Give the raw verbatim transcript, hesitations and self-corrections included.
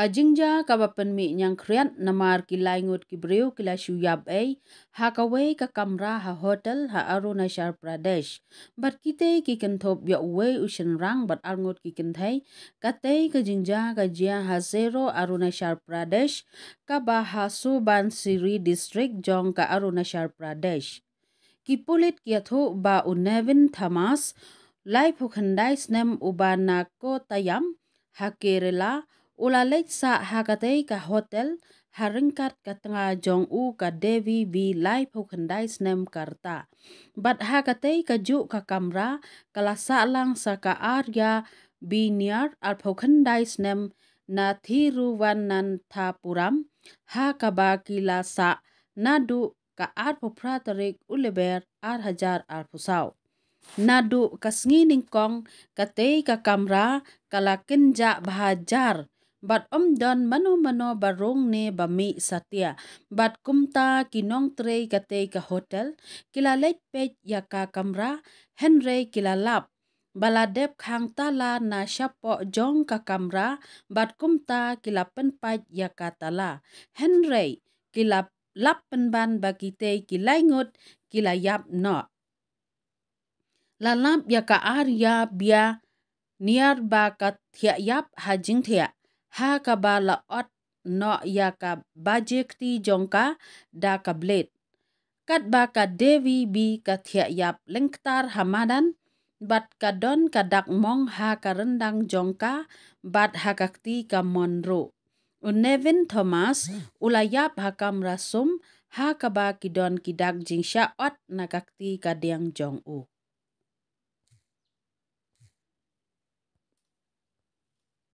Ka jingjia kaba pynmih ñiangkhriat namar ki lai ngut ki briew ki la shu ïap ei ha kawei ka kamra ha hotel ha Arunachal Pradesh. Bad kitei ki kynthup ïa uwei u shynrang bad arngut ki kynthei. Katei ka jingjia ka jia ha Zero, Arunachal Pradesh, kaba ha Subansiri District jong ka Arunachal Pradesh. Ki pulit ki ïathuh ba u Nevin Thomas, laiphew khyndai snem, uba na Kottayam ha Kerala, u la leit sah ha katei ka hotel ha ryngkat ka tnga jong u, ka Devi B, laiphew khyndai snem ka rta. Bad ha katei ka juh ka kamra ka la sah lang sa ka Arya B Nair, arphew khyndai snem, na Thiruvananthapuram, ha kaba ki la sah naduh ka arphew phra tarik u Lber ar hajar arphew saw. Naduh ka sngi nyngkong katei ka kamra ka la kynjah bha jar, bad ym don mano mano ba rung ne ba mih satia. Bad kumta ki nongtrei katei ka hotel ki la leit peit ïa ka kamra, hynrei ki la lap ba la dep khang tala na shapoh jong ka kamra, bad kumta ki la pynpait ïa ka tala, hynrei ki la lap pynban ba kitei ki lai ngut ki la ïap noh. La lap ïa ka Arya B Nair ba ka thiah ïap ha jingthiah, ha kaba la ot noh ïa ka baje kti jong ka da ka blade. Katba ka Devi B ka thiah ïap lyngktar ha madan, bad ka don ka dak mong ha ka ryndang jong ka, bad ha ka kti ka mon ruh. U Nevin Thomas u la ïap ha kamra sum, ha kaba ki don ki dak jingshah ot na ka kti ka diang jong u.